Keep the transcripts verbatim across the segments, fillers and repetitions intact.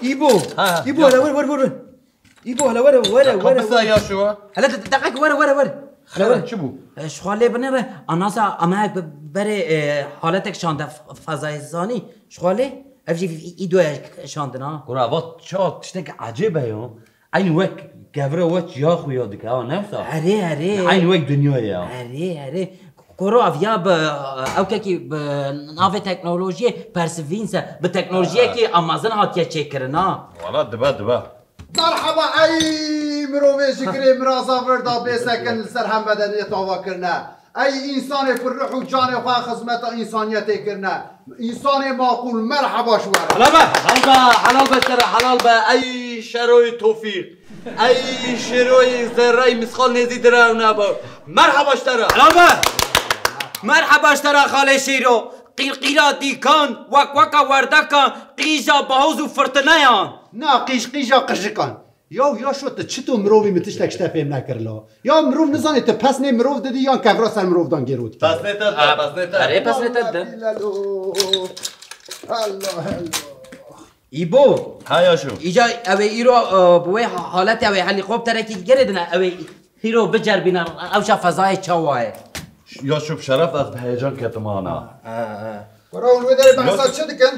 Îbo! Ha, Îbo, ya. Hele were, were, were, were. Îbo, hele were, were, ya, were, kapısa were. Ya şu. Hele de-, deqek were, were, were. Hele were. Çi bû? E, ji xwe lê binêre, anasa amehek bi-, berê, e, haletek şande f-, fezayê zanî. Ji xwe lê, ev jî î-, î-, îdoya şandin ha. Kura, va ça tiştek ecêb e ya. Eynî wek kevre we çiya xwe ya dike, ha, ne wisa? Erê, erê. Eynî wek dinyayê ya. Erê, erê. Koro aviya bi, ew kekî bi navê teknolojiyê persivînse, bi teknolojiyekî amazin hatiye çêkirin, ha. Wala dibe, dibe. Merheba ey mirovê ji girê miraza vir da bê sekin li ser hembedeniyê tava kirine. Ey însanê ku ruh û canê xwe xizmeta însaniyetê kirine. Însanê maqûl, merheba ji we re. Helal be, helal be, helal be, helal be, ey şeroyê Tofîq. Ey şeroyê zerreyê misqal nêzî direw nebe. Merheba ji te re. Helal be. Merheba ji te re xalê Şêro. Qîrqîra dîkan, wekweka werdekan, qîja bahoz û firtineyan. Na qîj qîja qijikan. Yaw Yaşo, tu çito mirovî, min tiştek ji te fêm nekir la. Ya mirov nizanê tu pesnê mirov didî yan kevra ser mirovdan gêro dikî. Pesnê te de, pesnê te. Erê, pesnê te de. Allah Allah. Îbo. Ha Yaşo. Îca ew ê îro, e, bi wê ha-, haletê ew ê helîkopterekî girêdine, ew ê îro bicerbîne, ew şa fezayê çawa ye? Yaşo, bi şeref ez bi heyecan ketim ana. Kura hûn wê derê behsa çi dikin?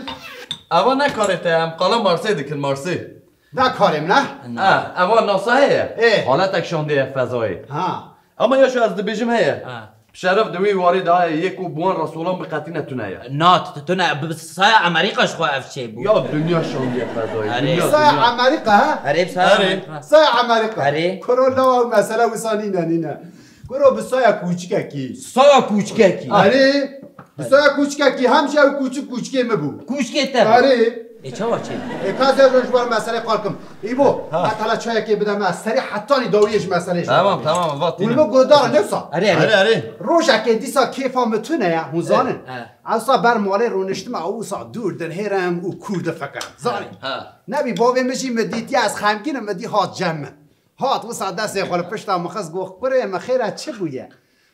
Eva ne karê te, em qala Marsê dikin, Marsê. Ne karê min e? Ha, eva nasa heye. Ê. Haletek şandê ye fezayê. Ha. Ama Yaşo ez dibêjim heye. Ha. Bi şeref di wî warî de heye, yê ku bi wan resolan bi qetî ne tune ye. Na, tu, tu ne, bi saya Amerîka ji xwe ev çê bû. Ya dinya şandiye fezayê. Erê. Dinya, Saya dinya. Amerîka, ha? Erê, bi saya Erê. Amerîka. Saya Amerîka. Erê. Kuro lawa ew mesele wisa nîne, nîne. Kuro bi saya kûçikekî. Saya kûçikekî. Erê. Bi saya kûçikekî, hem jî ew kûçik kûçikê min bû. Kûçikê te bû. Erê. Ê, çawa çê? Ê, ka ez ji wan meselê qal kim. Îbo, ha. Qetela çayekê bide me, serî hetanî dawiyê ji meselê ji Tamam, wan. Tamam, va Hûn tînim. Min guhdar in, ne wisa? Erê, erê. Erê, erê. Rojekê dîsa kêfa min tune ye, hûn zanin. He. Ewsa ber malê rûniştime, ewsa dûr dinhêrim û kûr difikirim. Zanî? He. Nebî bavê min jî min dîtiye ez xemgîn im, min dî hat cem min. Hat wisa destê xwe li pişta min xist, got, "Kurê min, xêr e, çi bûye?"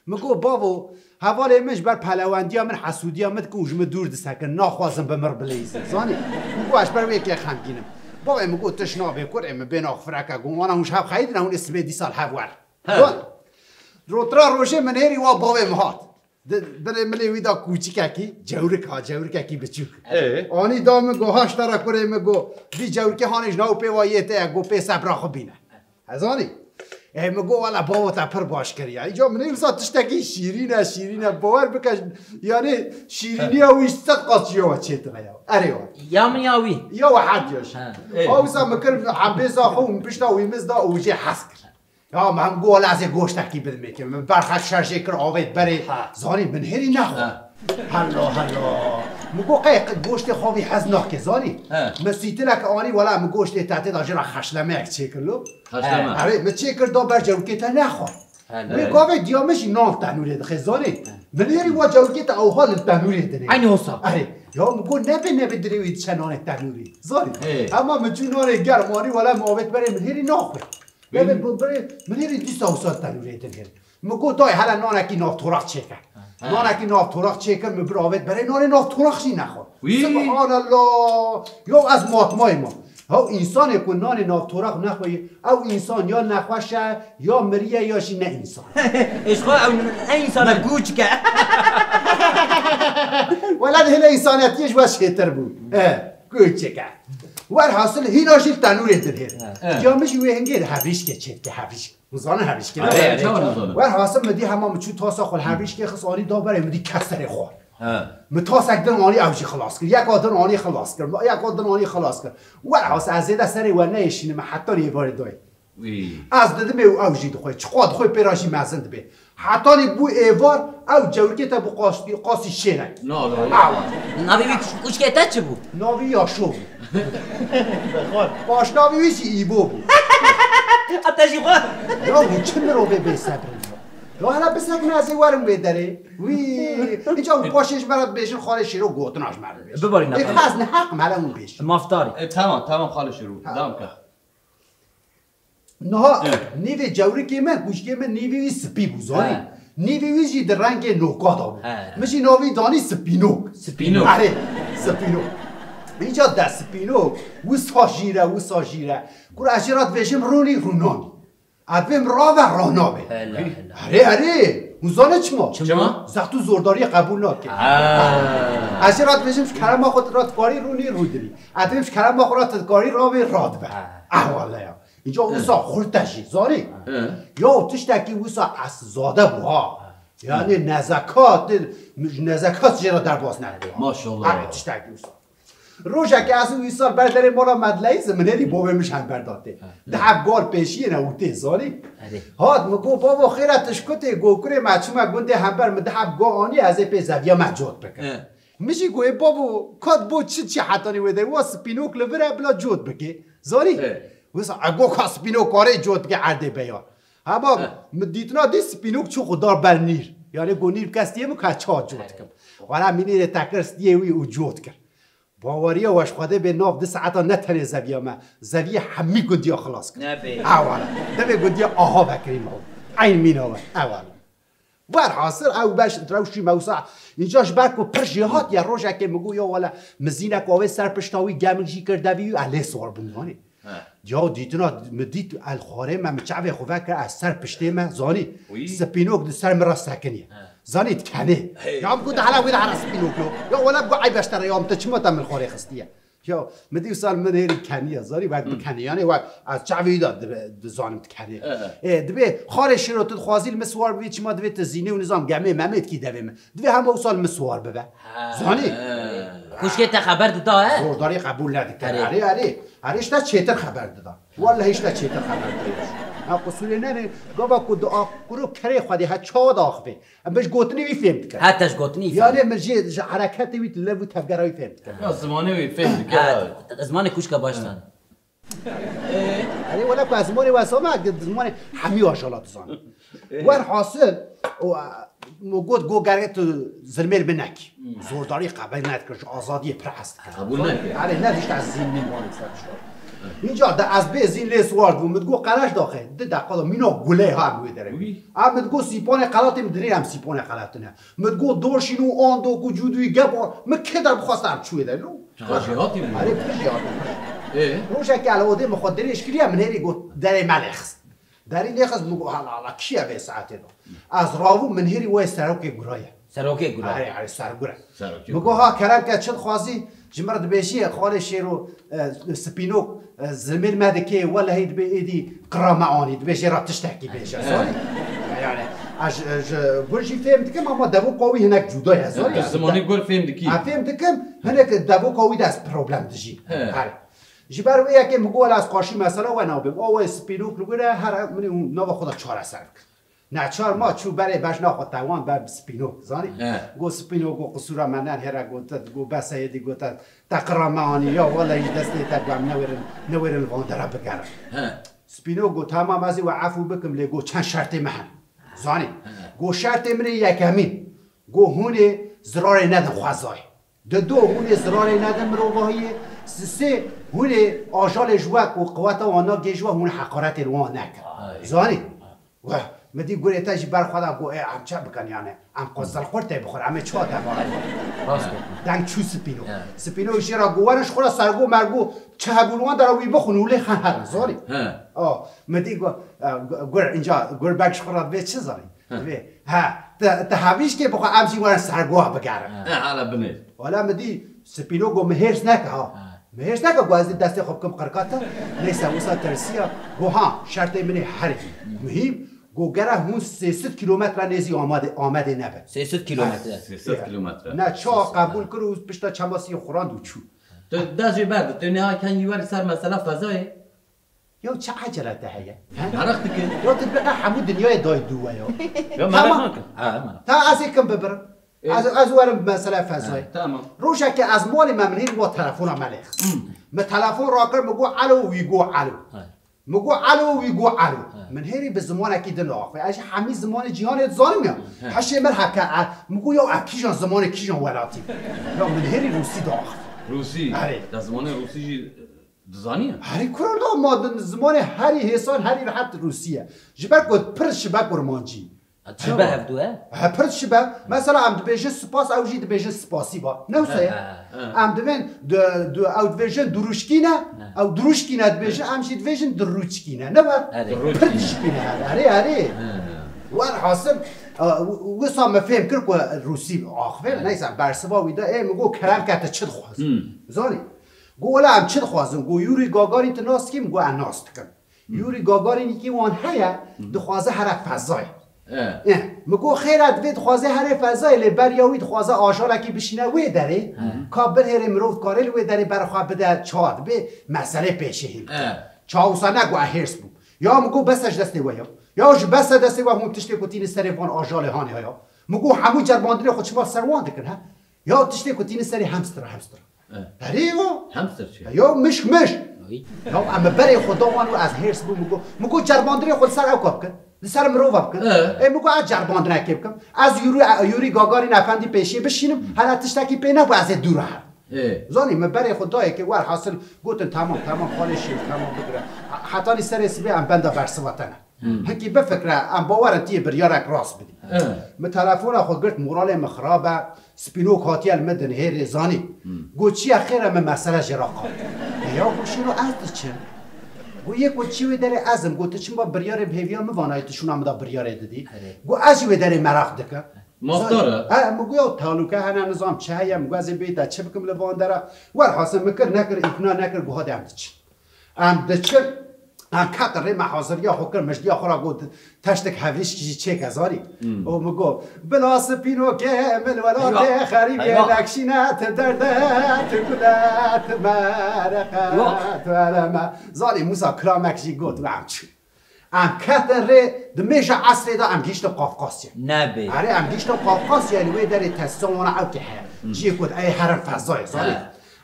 Min got, "Bavo, hevalê min ji ber pelewendiya min hesûdiya min dikin û ji min dûr disekin, naxwazin bi min re bileyzin." Zanî? Min got, "Ez ji ber wê yekê xemgîn im." Bavê min got, "Tişt nabe, kurê min, bê naxifireke." Got, "Wana hûn ji hev xeyidin, hûn ê sibê dîsa li hev werin." He. Got, rotira rojê min hêrî wa bavê min hat. Di, binê milê wî da kûçikekî, cewrik ha, cewrikekî biçûk. Ê? Anî da min, got, "Ha ji te re kurê min," got, "vî cewrikê hanê ji nav pê wa yê te ye," got, "pê sebra xwe bîne." Ez anî. Ê, min got, "Wele bavo te pir baş kiriye." Îca min ê wisa tiştekî şîrîn e, şîrîn e. Bawer bike, yanî şîrîniya wî ji sed qat ji ya we çêtir e ya. Erê wa. Ya min ya wî? Ya we her diya jî. Ha, ê. A wisa min kir embêza xwe û min pişta wî miz da û jê hez kir. Ya min hem got, "Wele ez ê goştekî bidim êkê." Min berxe şerjê kir, avêt berê. Ha. Zanî min hêrî nexwe. Ha. Helo, helo. Min got, "Qey goştê xwe vî hez nake," zanî. Ha. Min sîtilek anî, wele min goştê te tê da jê re xeşlemeyek çêkir lo. Xeşleme. Erê, min çêkir da ber cewrikê te nexwe. Hele. Wê gavê diya min jî nan tenûrê dixe, zanî. Min hêrî wa cewrikê te ewha li tenûrê dinê. Eynî wisa. Erê, ya min got, "Nebe, nebe dirê wê diçe nanê tenûrê." Zanî. Ê. Hema min çû nanê germ anî, wele min avêt berê min hêrî naxwe. Wî- Belê, bu, belê, min hêrî dîsa wisa tenûrê din hêrî. Min got, "Dayê, hele nanekî navtoraq çêke." Ha. Nanekî navtoraq çêke, min bir avêt berê nanê navtoraq jî nexwe. Wî- Subhanallah! Ya ez matmayê ma. Ew însanê ku nanê navtoraq nexweyî, ew însan ya nexweş e, ya miriye, ya jî ne însan. Ê, ji xwe ew ne însan e, kûçik e. Wela di hêle însanetiyê ji we çêtir bû. E, kûçik e. Werhasil hîna jî li tenûrê din hêrî. E. Ya min jî wê hingê di hevrîşkê çêdike, hevrîşk. Hûn zanin hevrîşkê ne? Erê, erê, çawa nizane? Werhasil min dî hema min çû tasa xwe li hevrîşkê xist, anî da berê min dî keserê xwar. He. Min tasek din anî ew jî xilas kir. Yeka din anî xilas kir. Yeka din anî xilas kir. Werhasil ez zêde serê we neyêşînim, hetanî êvarê dayê. Wî. Ez didimê û ew jî dixwe. Çiqas dixwe pê re jî mezin dibe. Hetanî bû êvar, ew cewrikê te bû qasî, qasî şêrek. Na, na, na. Awa. Navê wî kuç-, kuçkê te çi bû? Navî Yaşo bû. Paşnavî wî jî Îbo bû. A te jî xwe? Ya hûn çi mirovê bêsebr in? Ya hele bisekine ez ê werim wê derê. Wî, îca hûn paşê ji me re dibêjin, xalê Şêro gotina ji me re dibêjin. Bibarîne. Ê, ez neheqim, hele hûn bêjin. Mafdarî. E, tamam, tamam, xalê Şêro. Ha. Dam ke. Niha Evet. nîvê cewrikê me, kûçkê me nîvê wî spî bû, zanî? He. Nîvê wî jî di rengê noka de bû. He. Min jî navî danî Spînok. Spînok. Erê, Spînok. Îca de Spînok, wisa jîr e, wisa jîr e. Kur ez jê re dibêjim rûnî, rûnanî. Ez dibêm rave, ranabe. Hela, hela. Erê, erê, hûn zanî çima? Çima? Zextû zordariyê qebûl nake. Ha. Ez jê re dibêjim ji kerema xwe tu re dikarî rûnî, rûdinî. Ez dibêm ji kerema xwe re tu dikarî ravê, radibe. Ha. Ehwala ya. Înca wisa xurt e jî, zanî? He. Ya tiştekî wisa ez zade bû ha. Yani nezekat, nezekat jê re derbas nebû ha. Maşallah. Erê, tiştekî wisa. Rojekê ez û Wîsal ber derê mala me dileyîzin, min hêrî bavê min ji hember datê. Di heb gal pêşiyê ne û tê zanî. Erê. Hat, min got, "Bavo, xêr e, tu ji ku tê?" Got, "Kurê me, çûme gundê hember, min di heb gal anî, ez ê pê zeviya me cot bikim." He. Min jî got, "Ê bavo, kat bo çi çi hetanî wê derê? Wa spînok li vir e, bila cot bike." Zanî? He. Wisa, e, got, "Ka spînok karê cot bike erdê beya." Hema min dîtina dî spînok çû xwe da ber nîr. Yani got, "Nîr kes diye min ka ça cot kim." Wala min nîrê tekir stiyê wî û cot kir. Baweriya we ji Xwedê bê, nav di saeta ne tenê zeviya me, zeviyê hemî gundiya xilas kir. Nebê. Ewala. Dibê gundiya aha vekirî me. Eyn mîna we. Ewala. Werhasil ew beş rewşî mewsa. Înca ji ber ku pir jêhat ya, rojekê min got, "Ya wele, min zînek avê ser pişta wî, gemik jî kir devî wî, ez lê siwar bûm." Zanî? He. Ya dîtina min dît, el xwarê me, min çavê xwe vekir, ez ser piştê me, zanî? Wî? Spînok di ser min re sekiniye. He. Zanî dikenê. Hey. Ya min got, "Hala wî de hera spînok yo." Ya wele got, "Eyb e ji te re, ya min te çima te min xwarê xistiye?" Ya, min dî wisa min hêrî keniye, zanî, wek bikenê. Yani wek ez çavê wî de dibe-, dizanim dikenê. He. Ê, dibê, "Xwarê şêro, tu dixwazî li min siwar bibî, çima divê tu zînê û nizam gemê memê dikî devê min. Divê hema wisa li min siwar bibe." Ha. Zanî? He. Kuşkê te xeber dida, he? Zordarî qebûl nedike. Erê. Erê, erê. Erê, ji te çêtir xeber dida. Wellehî ji te çêtir xeber dida. Ha, qusûrê nene, gava ku di a-, kuro kerê Xwedê, ha çawa diaxivê. Em ji gotinê wî fêm dikin. Heta ji gotinê wî fêm. Yani min jê ji hereketê wî, lev û tevgera wî fêm dikim. Ya zimanê wî fêm dike. Ha, zimanê kuşka baş zanî. Erê, wele ku ez zimanê we zana, zimanê hemî ajala dizanî. Werhasil, o, min got, got, "Gerek tu zilmê li min nekî." Hmm. Zordarî qebûl nedikir, ji azadiyê pir hez dikir. Qebûl nekir. Erê, ne dişt ez zîn min wanê ser dişt. Înca de ez bê zîn lê siwar bûm, min got, "Qelaj daxê, di deqa de mîna gulê ha wê derê." Wî. Em min got, "Sîpanê qelatê min dirê em sîpanê qelatine." Min got, "Dorşîn û Andok û Cûdûyî Gebar, min kê der bixwast em çûyê de lo." Qajî hatî bû. Erê, pir jî hatî. Ê? Rojekê ele odê min xwe dirêj kiriye, min hêrî got, "Derê me lê xist." Derî lê xist, min got, "Hala, hala, kî ye vê saetê de?" Ez rabûm, min hêrî wê serokê gura ye. Serokê gura. Erê, erê, sergur e. Serokê gura. Min got, "Ha, kerem ke çi dixwazî, ji min re dibêjî, xalê Şêro, e, Spînok, e, zilmê li me dikê, welehî dibê êdî qira me anî, dibê jê re tiştekî bêje." He. Zanî? Yani, ez ji, ji gur jî fêm dikim, ama devoka wî hinek cuda ye, zanî? Tu zimanê gur fêm dikî? Ez fêm dikim, hinek devoka wî de ez problem dijî. He. Erê. Ji ber wê yekê min got, "Wela ez qarşî mesela we nabêm. A we Spînok li wir e, here min û nava xwe de çareser bikin." Neçar ma çû berê bejna xwe tewan ber bi Spînok, zanî? He. Got, Spînok got, "Qisûra me nehêre," got, got, "Bes e, êdî," got, "te qira me anî, ya wele ji destê te, got, em newêrin, newêrin li van dera bigerin." He. Spînok got, "Temam, ez ê we efû bikim, lê," got, "çend şertê me hene." Zanî? He. Got, "Şertê min ê yekemîn, got, hûn ê zirarê nedin xwezayê." Di do hûn ê zirarê nedin mirovahiyê, sisê hûn ê ajalê ji we ku qiweta wan nagê ji we hûn heqaretê li wan nekin. Ay. Zanî? Weh, min dî gurê te jî ber xwe de got, "Ê, em çi bikin yani? Em qo zilqurtê bixwin, em ê çiwa devam bikin?" Rast got. Deng çû Spîno. Ya. Spîno jê re got, "Werin ji xwe re sergo mergo çi hebû li wan dera wî bixwin û lê xen herin, zanî?" He. A, min dî got, e, gur, înca gur bek ji xwe re dibê çi zanî? He. Dibê, he, tu, tu hevîşkê bixwe, em jî werin sergoha bigerin. He, hala binêr. Wala min dî Spîno got, "Min hêrs neke ha." He. "Min hêrs neke ku ez dî destê xwe bikim qirka te." Neyse, wisa tirsiya. Got, "Ha, şertê min ê herî muhîm. Got, gere hûn sê sed kîlometre nêzî Amedê, Amedê nebin." Sê sed kîlometre. Sê sed kîlometre. Ne, ça qebûl kir û pişta çemasî xurand û çû. Tu dest jê berde, tu niha kengî werî ser mesela fezayê? Ya çi ecele te heye? He? Meraq dike. Ya tu bê hemû dinyayê dayî dû we ya. Ya meraq nakim. Ha, meraq. Ta ez ê kim bibirim? E? Ez, ez werim mesela fezayê. Ha, tamam. Rojekê ez malê me, min hêrî wa telefona me lê xist. Hmm. Min telefon rakir, min got, "Alo", wî got, "Alo." Ha. Min got, "Alo", wî got, "Alo." Ha. Min hêrî bi zimanekî din axivê. Ez jî hemî zimanê cîhanê dizanim ya. Ha. Hişê min heke, e, min got, "Ya ev kîjan zimanê kîjan welatî?" Ya min hêrî rûsî diaxivê. Rûsî? Erê. Te zimanê rûsî jî Dizanî? Herî kuro da ma din zimanê herî hêsan, herî rehet rûsî ye. Ji ber ku pir şibe kurmancî. Çi be hevdu e? He, pir çi be? Mesela em dibêjin spas, ew jî dibêjin spasîba. Ne wisa ye? He, he. Em dibên, di, di, ew dibêjin duruşkîne, ew duruşkîne dibêjin, em jî dibêjin dirûçkîne. Ne be? Erê. Pir dişkîne, erê, erê. He. Welhasil, e, wisa me fêm kir ku Rûsî axivê, neyse, bersiva wî de, ê, min got, kerem ke, tu çi dixwazî? Hmm. Zanî? Got, wela em çi dixwazin? Got, Yûrî Gagarîn tu nas dikî? Min got, ez nas dikim. Yûrî Gagarînî kî wan heye, dixwaze here fezayê. Eh, min got, xêr e, divê dixwaze here fezayê, lê beriya wî dixwaze ajalekî bişîne wê derê. Ka binêrê mirov dikarê li wê derê ber xwe bide çawa dibe, meselê pêşê hîn bike. Çawa wisa ne, got, ez hêrs bûm. Ya min got, bes e ji destê we ya. Ya ji bes e destê we hûn tiştê ku tînin serê van ajalê hanê ya. Min got, hemû cerbandinê xwe çima ser wan dikin, he? Ya tiştê ku tînin serê hemstir e, hemstir e. Eh. Herê ya. Hamster çi? Ya mişk, mişk. Oy. Ya em berê xwe da wan û ez hêrs bûm, min got, min got, cerbandirê xwe li ser ew ka bikin. Li ser mirova bikin. Eh. Ê, min got, ez cerbandinekê bikim. Ez Yûrî, Yûrî Gagarîn Efendî pêşiyê bişînim, hela tiştekî pê nebû ez ê dû re herim. Eh. Zanî, min berê xwe dayê ke, welhasil gotin, tamam, tamam, xalê şîr, tamam, bigire. Hetanî serê sibê em benda bersiva te ne. Hmm. Hinkî bifikre, em bawer in tu yê biryarek rast bidî. Hmm. Min telefona xwe girt, moralê min xirab e, spînok hatiye li min dinihêrê, zanî. Hmm. Got, çi ye xêr e, min mesele jê re qal. E ya, got, şêro ez diçim. Got, yê ku çi wê derê ez im. Got, tu çima biryarê bi hêviya min vanayê, tu şûna min de biryarê didî. Erê. Got, ez jî wê derê meraq dikim. Mafdar e. Zanî. E, min got, ya talûke hene, nizam çi heye, min got, ez ê bêyî te çi bikim li van dera. Welhasil min kir nekir, îkna nekir, got, hadi em diçin. Em diçin, em ketin rê, me haziriya xwe kir, mijdiya xwe re got, teştek hevrîşkî jî çêke, zanî. Hmm. Û min got, bila spînokê min welatê xerîbê nekşîne, tu derde, tu gule, tu mereqe, tu eleme. Zanî, Mûsa Kilamek jî got, û em çûn. Em ketin rê, di mêja esrê de em gihîştin Qafqasya. Nebê. Erê, em gihîştin Qafqasya, li wê derê tesîsa wana ewkê heye. Hmm. Ciyê ku ê herin fezayê, zanî. He.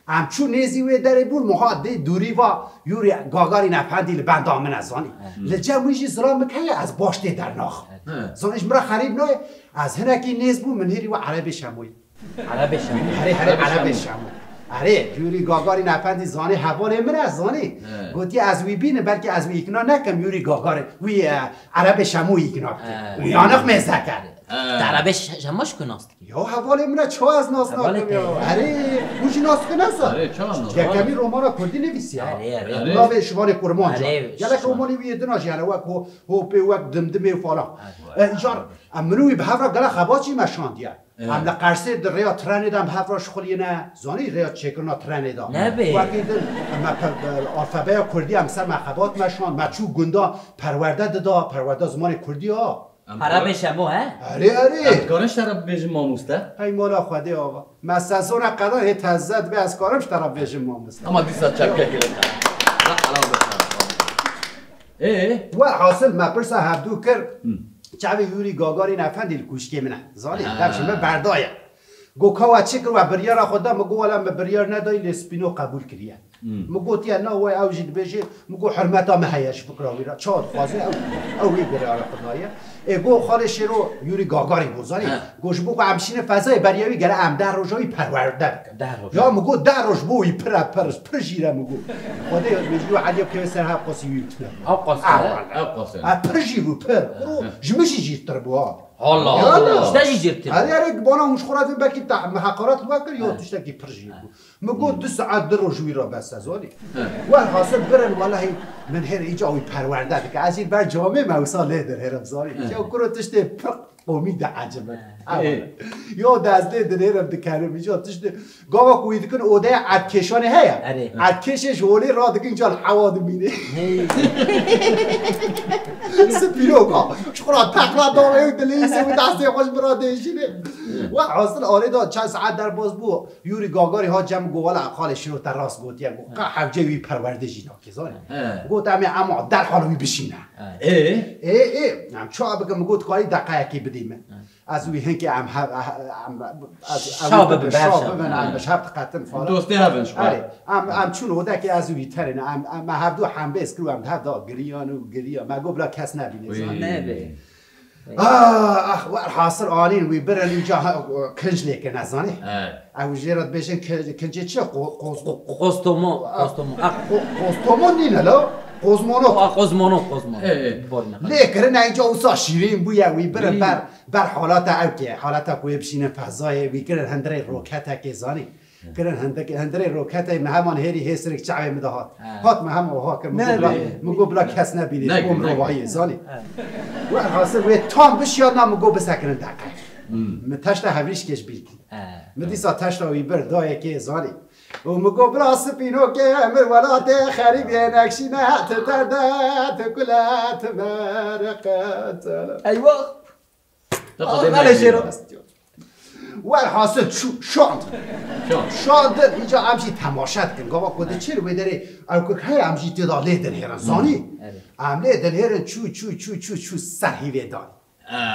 Em çû nêzî wê derê bûn, muha dê dûrî va Yûrî Gagarîn Efendî li benda min e, zanî. He. Li cem wî jî zilam min heye, ez baş tê dernaxim. He. Zanî, ji min re xerîb nayê, ez hinekî nêz bûm, min hêrî we Erebê Şemoyî. Erebê Şemoyî. Herê, herê, Erebê Şemoyî. Erê, Yûrî Gagarîn Efendî zanî hevalê min e, zanî. He. Gotiye ez wî bînim, belkî ez wî îkna nekim, Yûrî Gagarîn, wî, e, Erebê Şemoyî îkna bikim. He. Uyanık mêzeke. He. Te Erebê Ş-, Şemoyî ku nas dikî? Ya hevalê min e, çawa ez nas nakim ya? Hevalê te. Erê, hûn jî nas dikin, ne sa? Erê, çawa nas? Yekemîn romana kurdî nivîsiya. Erê, erê. Erê. Navê Şivanê Kurmanca. Erê, gelek Şivan. Romanê wî yê din a jî hene, wek ho-, Hopê, wek Dimdimê û falan. Erê. E, îcar, em min û wî bi hev re gelek xebat jî meşandiye. Erê. Em li Qersê di rêya trenê de em bi hev re şixulîne. Zanî rêya çêkirina trenê de. Nebê. Wekî din, me pe-, alfabeya kurdî em ser me xebat meşand, me çû gunda perwerde dida, perwerde zimanê kurdî a. Em Perabê Şemo, he? Erê, erê. Em dikarin ji te re bibêjin mamoste? Hey mala Xwedê ava. Me sezona qeda hê teze dibe, ez karim ji te re bibêjim mamoste. Ama dîsa çepkekê li te. Ra qelam bi te. Ê? Welhasil me pirsa hevdû kir. Hmm. Çavê Yûrî Gagarîn Efendî li kûşkê min e. Zanî, ha, dev ji min berdaye. Got, ka we çi kir, we biryara xwe da? Min got, wela min biryar nedayî, lê Spîno qebûl kiriye. Hmm. Min gotiye, na, we ew jî dibêje, min got, hurmeta min heye ji fikra wî re. Çawa dixwaze, ew, ew wî biryara xwe daye. Ê, got, xalê Şêro Yûrî Gagarîn bû, zanî? He. Got, ji bo ku em bişînin fezayê beriya wî, gere em deh roja wî perwerde bikin. Deh roj. Ya, min got, deh roj bo wî pir e, pir, pir jîr e, min got. Xwedê, mêjî û Elî kevê ser hev qasî wî tune. Ew qasî. Ah, e? Wele. Ew qasî. Ha, pir jîr bû, pir. He. Ji min jî jîrtir bû, ha. Allah Allah. Ji te jî jîrtir. Erê, erê, bana hûn ji xwe re dibin, belkî te heqaret li we kir, yo tiştekî pir jî bû. Min got, du saet, du roj wî re bes e, zanî. He. Welhasil birin, welahî min hêr îca wî perwerde dike. Ez jî ber camê me wisa lê dir hêrim, zanî. He. Ya kuro tiştê pir qomî diecibin. He. Ew e. Yo dez lê dir hêrim dikerim, îca tiştê. Gava ku wî dikin odeya erdkêşanê heye. Erê. Erdkêşê ji holê radikin, îca li hewa dimîne. Hey. Spîroka. Ji xwe re teqla dawê û dileyîzê û destê xwe ji min re dêjîne. He. Welhasil arê da çend saet derbas bû. Yûrî Gagarî hat cem, got, wela xalê Şêro te rast gotiye, got, qe hewceyê wî perwerde jî nake, zanî. He. Got, em ê ema derhal wî bişîne. He. Ê? Ê, ê, em çawa bikin, min got, karî deqeyekê bidî min. He. Ez wî hinkê em hev, em, ez, ez şa wî bibin, şa bibin, em bi hev diqetin falan. Dostê hev in ji xwe. Erê, em, em çûn odekê ez wî terîne, em, em hevdu hembêz kir û em hev da giriyan û giriyan. Me got, bila kes nebîne, zanî. Nebê. Ah, ah, welhasil anîn wî birin, îca ha, kinc lê kir, nezanî? He. Ew jê re dibêjin ki-, kincê çi? Qo-, qoz-, qo-, qostomon, ah, qostomon. Ah. Qo-, qostomon nîne lo? Kozmonot. A, kozmonot, kozmonot. Ê, ê. Borî ne. Lê kirine înca wisa şîrîn bûye, wî birin Wî- ber, ber halata ew ke, halata ku wê bişînin fezayê, wî kirin hundirê roketekê zanî. Kirin hundik-, hundirê roketê me heman hêrî hê sirik çavê min de hat. Ha. Hat me hema wiha kir, min Ne got bila, be. min got bila kes nebînî, Ne, bûm ne. rovahiyê zanî. Werhasil wê tam bişiya na min got bisekirin deqe. Min teşta hevrîşkê ji bîr kir. Ha. Min dîsa teşta wî bir dayekê zanî. Û min got bila spînokê min welatê xerîbiyê nekşîne tu derde tu kule tu mereqet. Eyvah. Te Ah, xwedê hele mekî. Şêro. Werhasil çû şand. Şand. Şandin, îca em jî temaşe dikin. Gava ku diçin wê derê ew kuk heye em jî tê da lê dinhêrin. Zanî? Evet. Em lê dinhêrin çû çû çû çû çû ser hîvê danî.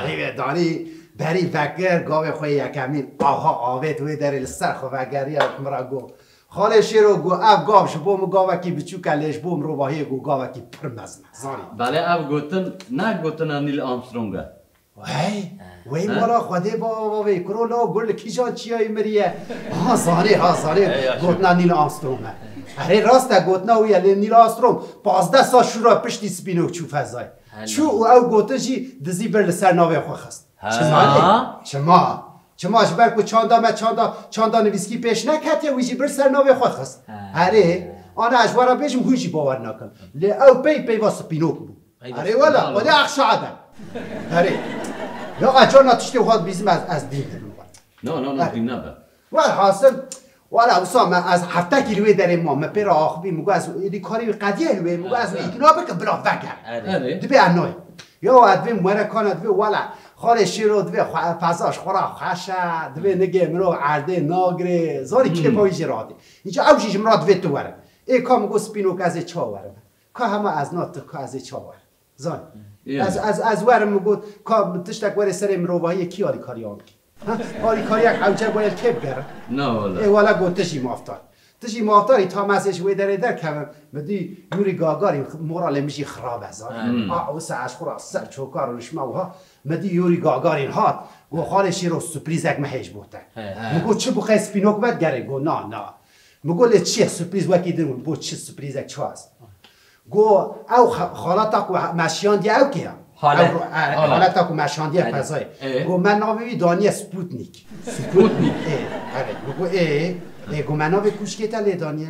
Hîvê danî berî vekir gavê xwe yekemîn aha avêt wê derê li ser xwe vegeriya min ra got. Xalê Şêro got ev gav ji bo min gavekî biçûk e lê ji bo mirovahiyê got gavekî pir mezin e. Zanî? Belê ev gotin ne gotina Neil Armstrong e. Hey, wey wala Xwedê bava vê kuro la gur li kîjan çiyayî miriye? Ha zanê, ha zanê, Hey, yaşa. Gotina Neil Armstrong e. Erê rast e, gotina wî ye, lê Neil Armstrong pazdeh sal şûra piştî spînok çû fezayê. Helal. Çû û ew gotin jî dizî bir li ser navê xwe xist. Ha. Çima lê? Çima? Çima ji ber ku çanda me çanda, çanda nivîskî pêş neketiye, wî jî bir ser navê xwe xist. Ha. Erê, ana ez ji we re bêjim hûn jî bawer nakin. Lê ew pey peyva spînok bû. Peyva Erê wela, spînok. Xwedê exşa ede. Erê. Ya ez carna tiştê wiha dibîzim ez, ez dîn dibim. No, no, no, dîn nabe. Werhasil, wala wisa me ez heftekî li wê derê mam, me pê re axivî, min got ez êdî karî wî qediye li wê, min got ez wî îkna bikim bila vegere. Erê. Erê. Dibê ez nayê. Ya ez dibêm werekana dibê wala xalê Şêro dibê xwe, feza ji xwe re xweş e, dibê nigê mirov erdê nagirê, zanî kêfa wî jê re hatî. Înca ew jî ji min re dibê tu were. Ê ka min got spînok ez ê çawa werim? Ka hema ez na tu ka ez ê çawa werim? Zanî. Ya. Ez, ez, ez werim min got ka tiştek were serê mirovahiyê kî alîkarî wan bike? Ha? Alîkariyek ewce wayel kê bigere? Na wala. Ê wala got tu jî maftar. Tu jî maftarî ta me ez ê ji wê derê derkevim. Mi dî Yurî Gagarin moralê min jî xirab e zanî. Hmm. A wisa ez xwe ra ser çoka rûnişme wiha. Mi dî Yurî Gagarin hat. Got xalê Şêro surprîzek me hêj bo te. He. Min got çi bû qey spînok me digerê? Got na na. Min got lê çi ye surprîz wekî din bo çi surprîzek çi ez? Got ew xa-, xalata ku me şiyandiye ew kê ya? Hale. Ew ro-, e, Hale. Xalata ku me şandiye Hale. fezayê. E? Got me navê wî daniye Sputnik. Sputnik. Ê, erê, min got ê, ê, got me navê kuşkê te lê daniye.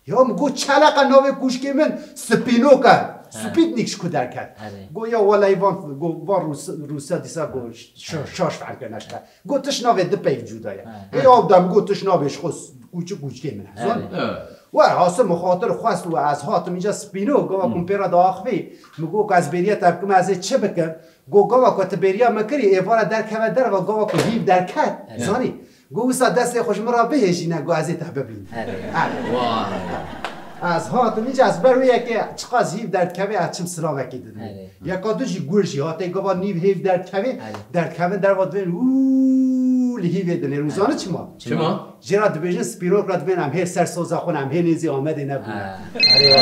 Ya min got çeleqa navê kuşkê min Spînok e. Sputnik ji ku derket? Erê. Got ya welay van, got van Rûs-, Rûsya dîsa got ş-, şaş fehm kirine ji te. Got tiş navê di peyv cuda ye. He. Ê ya dem got tiş navê ji xwe s-, kûçik kûçikê min e. Zan? Erê. E. Wer hasim xatir xwest û ez hatim înca Spîno, gava ku min pê re diaxivî, min got ku ez bêriya te bikim, ez ê çi bikim? Got gava ku tu bêriya min kirî, êvara derkeve derve, gava ku hîv derket, Evet. Zanî? Got wisa destê xwe ji min re bihêjîne, got ez ê te bibînim. Erê. Erê. Vay. Ez hatim înca ez ber wê yekê çiqas hîv derdikeve ez çim silavekî didin. Erê. Yeka du jî gur jî hatê gava nîv hêv derdikeve, Erê. derdikevin derva dibên û li hîvê dinêr. Û zanî çima? Çima? Jê re dibêjin spîrok re dibên em hê ser soza xwe ne, em hê nêzî Amedê nebûne. Ha. Erê,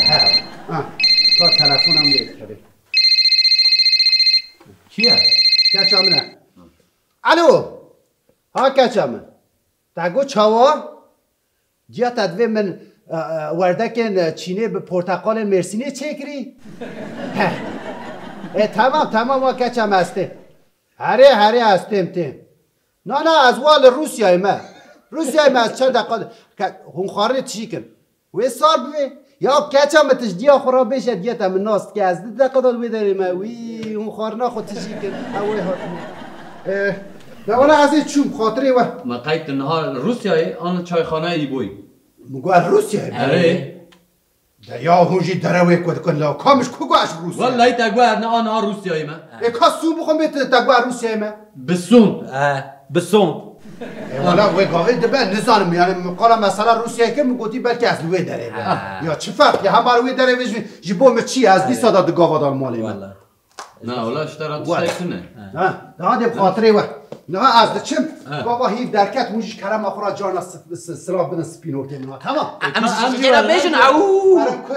ha. Ha. Ka telefona min lê dikeve. Kî ye? Keça min e. Alo. Ha keça min. Te got çawa? Diya te divê min, e, e, werdekên, e, çînê bi porteqalên Mêrsînê çêkirî? Heh. E, temam, temam, wa keça me ez têm. Herê, herê, ez têm, têm. Na, na, ez wa li Rûsyayê me. Rûsyayê me ez çend deqa ke-, hûn xwarinê tijî kin. Wê sar bivê. Ya keça me tij diya xwe ra bêje diya te min nas dike. Ez di deqa da wê derê me. Wî, hûn xwarina xwe tijî kin. Ew wê hatine. E, ne wala ez ê çûm, xatirê we. Me qey tu niha Rûsyayê an çayxaneyê Îboyî? Min got ez Rûsyayê me. Erê. De ya hûn jî derewê ku dikin la. Kam ji ku got ez Rûsyayê? Wellahî te got ez niha niha Rûsyayê me. Ê ka sû bixwe bê te, te got ez Rûsyayê me. Bi sûnd. E, bi sûnd. E, wala wê gavê dibe, nizanim, yani, min qala mesela Rûsyayê kir, min gotî belkî ez li wê derê be. Ha. Ya çi ferq ya, hema li wê derê be ji, ji bo min çi ye, ez dîsa da di gava da li malê me. Wala. Na, wala ji te re Wala. tiştek tune. Ha, daha dê bi xatirê we. Niha ez diçim, Ha. gava hîv derket, hûn jî kerema xwe ra carna s-, s-, silav bidin spînokê min ha, tamam? Em Em ji jî jê re were bêjin ne- ew. Were ku?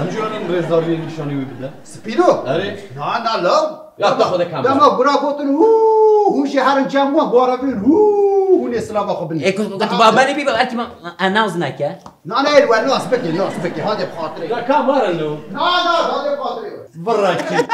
Em jî were rêzdariyê nîşanî wî bide. Spîno? Erê. Na, na, la. Ya, te xwe de kam Dema gura gotin, hû, hûn jî herin cem wan, gora bin, hû, hûn Nê silava xwe binê. Ê ku ku tu babanê bî belkî ma anawz neke. Na ne el wer nas bikê, nas bikê. Hadi bi xatirê. Da ka mare no. Na na hadi bi xatirê. Bırakın.